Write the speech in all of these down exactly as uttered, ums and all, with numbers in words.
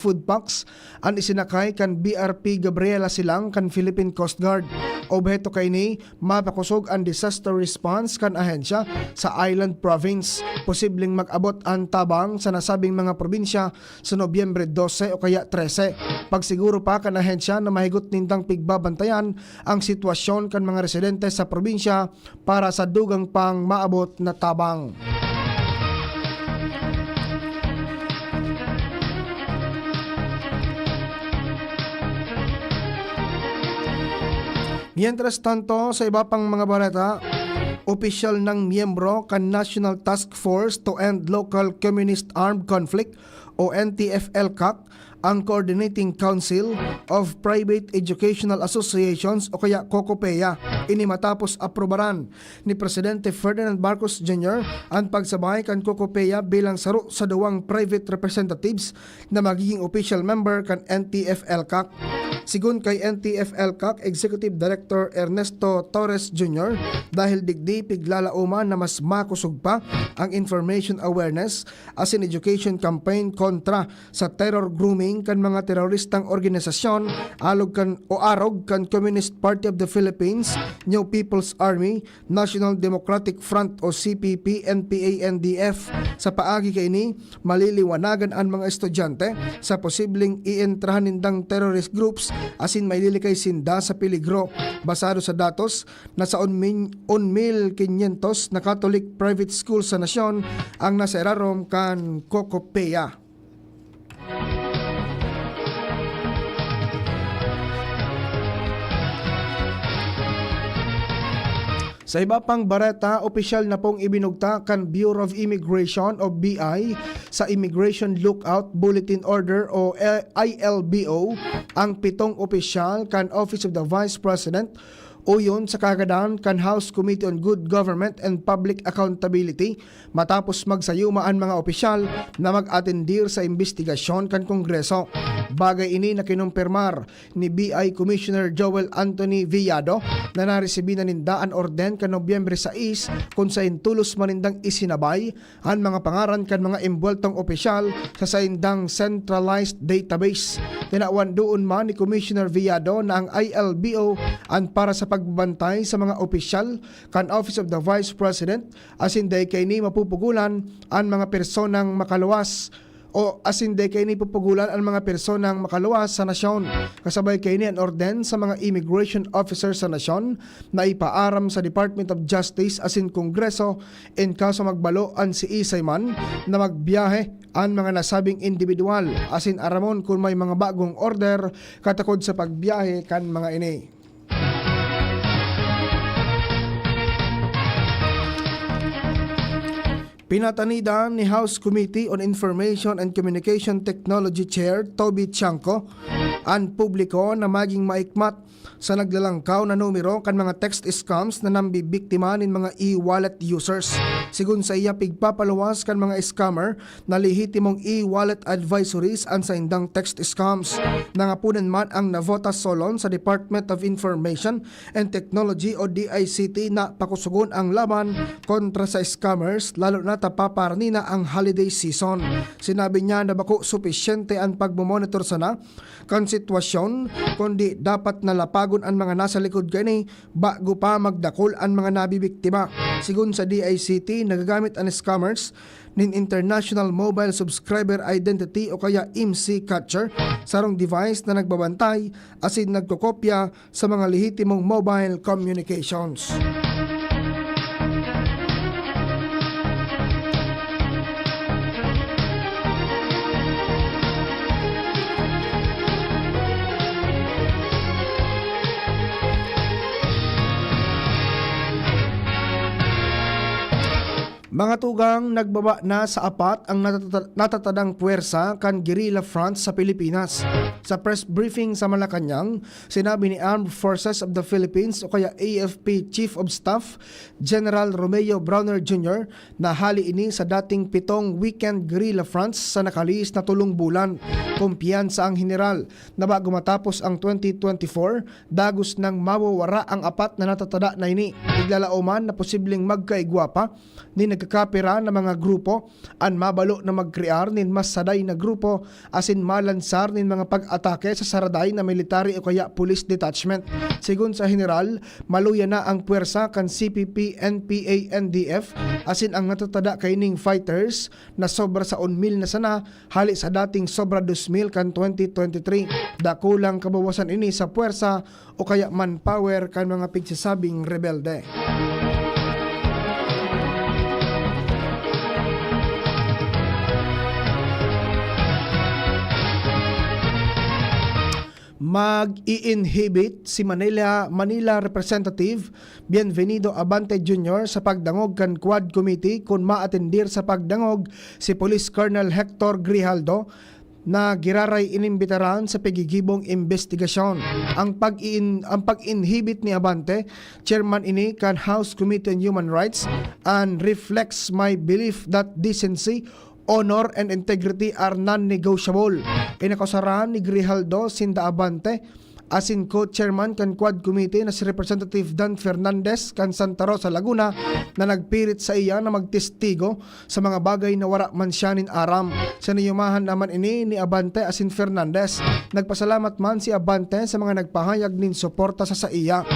food packs an isinakay kan B R P Gabriela Silang kan Philippine Coast Guard. Obheto kaini, mapakosog an disaster response kan ahensya sa Island Province. Posibleng mag-abot an tabang sa nasabing mga probinsya sa Nobyembre dose o kaya trese. Pagsiguro pa kan ahensya na mahigot nindang pigbabantayan ang sitwasyon kan mga residente sa probinsya para sa dugang pang maabot na tabang. Mientras tanto, sa iba pang mga balita, opisyal nang miyembro kan National Task Force to End Local Communist Armed Conflict o N T F L CAC ang Coordinating Council of Private Educational Associations o kaya COCOPEA. Ini matapos aprobaran ni Presidente Ferdinand Marcos Junior an pagsabay kan COCOPEA bilang saro sa duwang private representatives na magiging official member kan N T F L CAC. Sigon kay N T F L CAC Executive Director Ernesto Torres Junior, dahil digdi piglalaoman na mas makosog pa ang information awareness asin education campaign kontra sa terror grooming kan mga teroristang organisasyon alog kan o arog kan Communist Party of the Philippines, New People's Army, National Democratic Front o C P P, N P A, N D F. Sa paagi kaini, maliliwanagan an mga estudyante sa posibleng ientrahan nindang terrorist groups asin maililikay sinda sa peligro. Basado sa datos, nasa un min-, un mil quinientos na Catholic private school sa nasyon ang nasa irarom kan COCOPEA. Sa iba pang bareta, opisyal na pong ibinugtak kan Bureau of Immigration o B I sa Immigration Lookout Bulletin Order o I L B O ang pitong opisyal kan Office of the Vice President, uyon sa kagadan kan House Committee on Good Government and Public Accountability, matapos magsayuma an mga opisyal na mag-atendir sa imbestigasyon kan Kongreso. Bagay ini na kinumpirmar ni B I Commissioner Joel Anthony Villado na naresibi na ninda an orden kan Nobyembre sais, kun saen tolos man nindang isinabay an mga pangaran kan mga embuweltong opisyal sa saindang centralized database. Tinawan doon man ni Commissioner Villado na ang I L B O an para sa pagbabantay sa mga opisyal kan Office of the Vice President, asin dai kaini mapupugolan an mga personang makaluwas o asin dai kaini pupugolan an mga personang makaluwas sa nasyon. Kasabay kaini an orden sa mga immigration officer sa nasyon na ipaaram sa Department of Justice asin Kongreso in kaso magbalo an siisay man na magbiyahe an mga nasabing indibidwal, asin aramon kun may mga bagong order katakod sa pagbiyahe kan mga ini. Pinatanidan ni House Committee on Information and Communication Technology Chair Toby Tiangco an publiko na maging maikmat sa naglalangkaw na numero kan mga text scams na nambibiktima nin mga e-wallet users. Sigon saiya, pigpapaluwas kan mga scammer na lehitimong e-wallet advisories an saindang text scams. Nangapunan man ang Navota Solon sa Department of Information and Technology o D I C T na pakusogon ang laban kontra sa scammers, lalo na ta paparani na ang holiday season. Sinabi niya na bako supisyente an pagmomonitor sana kan sitwasyon, kundi dapat na lapagon an mga nasa likod kaini bago pa magdakul an mga nabibiktima. Sigon sa D I C T, nagagamit an scammers nin International Mobile Subscriber Identity o kaya IMSI Catcher, sarong device na nagbabantay asin nagkokopya sa mga lehitimong mobile communications. Mga tugang, nagbaba na sa apat ang natata-, natatadang puwersa kan guerrilla front sa Pilipinas. Sa press briefing sa Malacañang, sinabi ni Armed Forces of the Philippines o kaya A F P Chief of Staff General Romeo Brawner Junior na hali ini sa dating pitong weekend guerrilla fronts sa nakalihis na tolong bulan. Kumpiyansa ang heneral na bago matapos ang twenty twenty-four, dagos nang mawawara ang apat na natatada na ini. Iglalaoman na posibleng magkaigwa pa nin nagka- kapira na mga grupo an mabalo na magkrear nin mas saday na grupo asin malansar nin mga pag-atake sa saraday na military o kaya police detachment. Sigon sa Heneral, maluya na ang pwersa kan C P P, N P A, N D F asin ang natatada kaining fighters na sobra sa un mil na sana hali sa dating sobra dos mil kan twenty twenty-three. Dakulang kabawasan ini sa pwersa o kaya manpower kan mga pigsasabing rebelde. Mag-i-inhibit si Manila, Manila Representative Bienvenido Abante Junior sa pagdangog kan Quad Committee kun maatendir sa pagdangog si Police Colonel Hector Grijaldo na giraray inimbitaran sa pigigibong imbestigasyon. Ang pag-iin-, ang pag-inhibit ni Abante, chairman ini kan House Committee on Human Rights, and reflects my belief that decency, honor, and integrity are non-negotiable. Inakusaran ni Grijaldo sinda Abante asin co-chairman kan Quad Committee na si Representative Dan Fernandez kan Santa Rosa, Laguna, na nagpirit saiya na magtestigo sa mga bagay na wara man siya nin aram. Sinayumahan naman ini ni Abante asin Fernandez. Nagpasalamat man si Abante sa mga nagpahayag nin suporta sa saiya.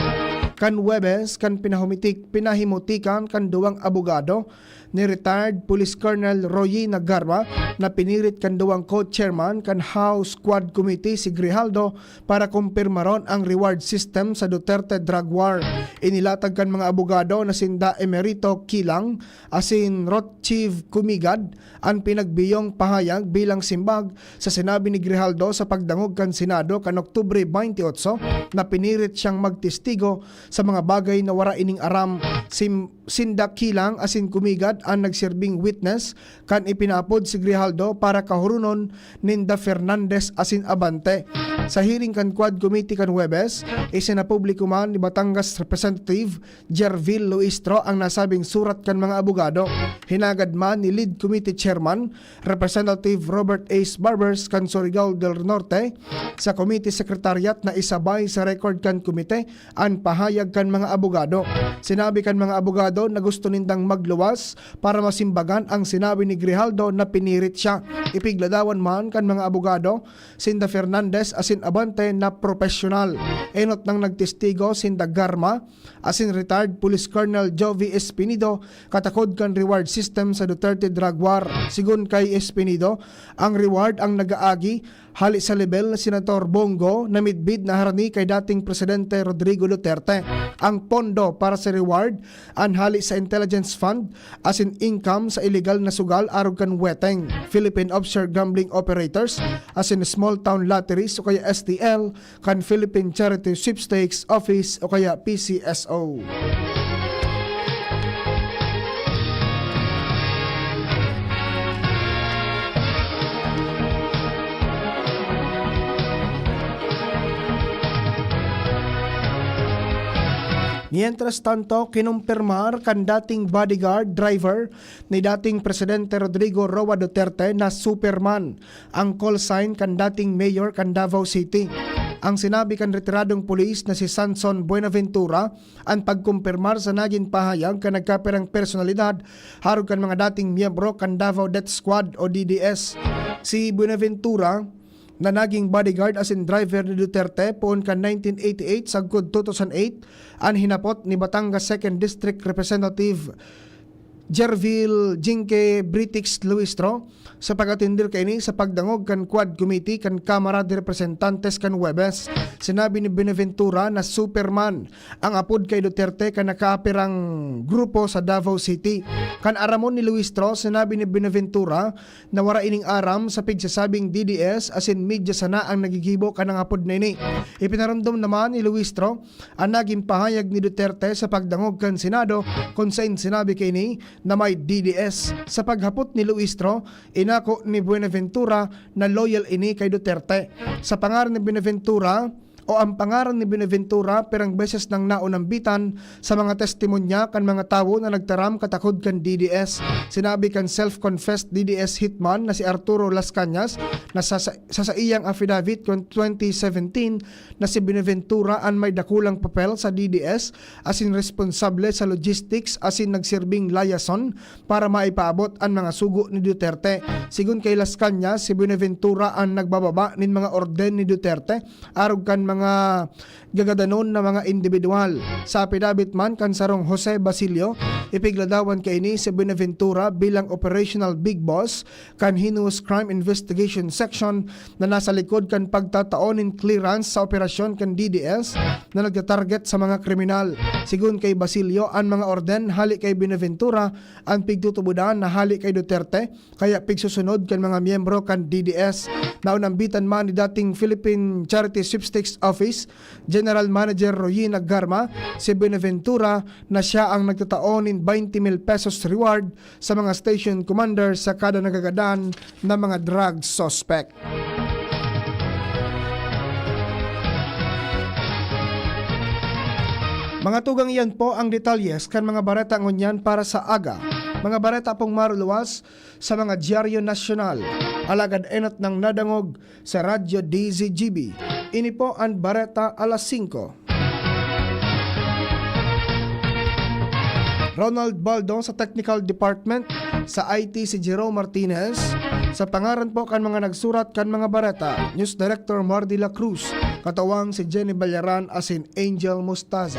Kan Huwebes, kan pinahumitik-, pinahimutikan kan duwang abogado ni retired Police Colonel Royina Garma na pinirit kan duwang co-chairman kan House Quad Committee si Grijaldo para kumpirmaron ang reward system sa Duterte drug war. Inilatag kan mga abogado na sinda Emerito Kilang asin Rotchiv Kumigad an pinagbiyong pahayag bilang simbag sa sinabi ni Grijaldo sa pagdangog kan Senado kan Oktubre twenty-eight na pinirit siyang magtestigo sa mga bagay na wara ining aram. Sim-, sinda Kilang asin Kumigad an nagserbing witness kan ipinaapod si Grijaldo para kahurunon ninda Fernandez asin Abante. Sa hearing kan Quad Committee kan Huwebes, isinapubliko man ni Batangas Representative Jervil Luistro ang nasabing surat kan mga abogado. Hinagad man ni Lead Committee Chairman Representative Robert Ace Barbers kan Surigao del Norte sa Committee Secretariat na isabay sa record kan komite an pahayag kan mga abogado. Sinabi kan mga abogado na gusto nindang magluwas para masimbagan ang sinabi ni Grijaldo na pinirit siya. Ipigladawan man kan mga abogado sinda Fernandez asin Abante na propesyonal. Enot nang nagtestigo sinda Garma asin retired Police Colonel Jovi Espinido katakod kan reward system sa Duterte drug war. Sigon kay Espinido, ang reward ang nag-aagi hali sa lebel ni Senator Bongo na midbid na harani kay dating Presidente Rodrigo Duterte. Ang pondo para sa reward an hali sa intelligence fund asin income sa illegal na sugal arog kan weteng, Philippine Offshore Gambling Operators, asin small town lotteries o kaya S T L, kan Philippine Charity Sweepstakes Office o kaya P C S O. Mientras tanto, kinumpirmar kan dating bodyguard driver ni dating Presidente Rodrigo Roa Duterte na Superman ang call sign kan dating mayor kan Davao City. Ang sinabi kan retiradong pulis na si Sanson Buenaventura an pagkumpirmar sa nagin pahayag kan nagkapirang personalidad harog kan mga dating miyembro kan Davao Death Squad o D D S. Si Buenaventura, na naging bodyguard asin driver ni Duterte poon kan nineteen eighty-eight sagkod two thousand eight, an hinapot ni Batangas Second District Representative Jervil Jinke Britix Luistro sa pag-atendir kaini sa pagdangog kan Quad Committee kan Kamara de Representantes kan Huwebes. Sinabi ni Buenaventura na Superman ang apod kay Duterte kan nakaapirang grupo sa Davao City. Kan aramon ni Luistro, sinabi ni Buenaventura na wara ining aram sa pigsasabing D D S asin media sana ang nagigibo kan nangapod na ini. Ipinaromdom naman ni Luistro an nagin pahayag ni Duterte sa pagdangog kan Senado, kun saen sinabi kaini na may D D S. Sa paghapot ni Luistro, inako ni Buenaventura na loyal ini kay Duterte. Sa pangaran ni Buenaventura, o ang pangaran ni Buenaventura pirang beses nang naunambitan sa mga testimonya kan mga tawo na nagtaram katakod kan D D S. Sinabi kan self-confessed D D S hitman na si Arturo Las Cañas na sa, sa, sa saiyang affidavit kan twenty seventeen na si Buenaventura an may dakulang papel sa D D S asin responsable sa logistics asin nagsirbing liaison para maipaabot an mga sugo ni Duterte. Sigon kay Las Cañas, si Buenaventura an nagbababa nin mga orden ni Duterte arog kan mga gagadanon na mga indibidwal. Sa apidabit man kan sarong Jose Basilio, ipigladawan kaini si Buenaventura bilang operational big boss kan Heinous Crime Investigation Section na nasa likod kan pagtatao nin clearance sa operasyon kan D D S na nagtatarget sa mga kriminal. Sigon kay Basilio, an mga orden hali kay Buenaventura an pigtutubodan na hali kay Duterte, kaya pigsusunod kan mga miyembro kan D D S. Naunambitan man ni dating Philippine Charity Sweepstakes Office General Manager Royina Garma, si Buenaventura, na siya ang nagtatao nin twenty mil pesos reward sa mga station commander sa kada nagagadan na mga drug suspect. Mga tugang, iyan po ang detalyes kan mga bareta ngunyan para sa aga. Mga bareta pong maruluwas sa mga dyaryo nasyonal. Alagad enot nang nadangog sa Radyo D Z G B. Ini po ang Bareta alas singko. Ronald Baldo sa Technical Department, sa I T si Jerome Martinez, sa pangaran po kan mga nagsurat kan mga bareta, News Director Mar de la Cruz, katawang si Jenny Ballaran asin Angel Mostaza.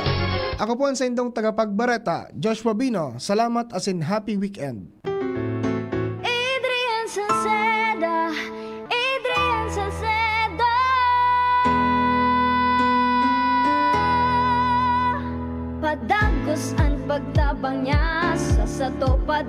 Ako po an saindong tagapagbareta, Joshua Bino. Salamat asin happy weekend. Adrian Salceda, Adrian Salceda. Padagos an pagtabang niya sa sato pa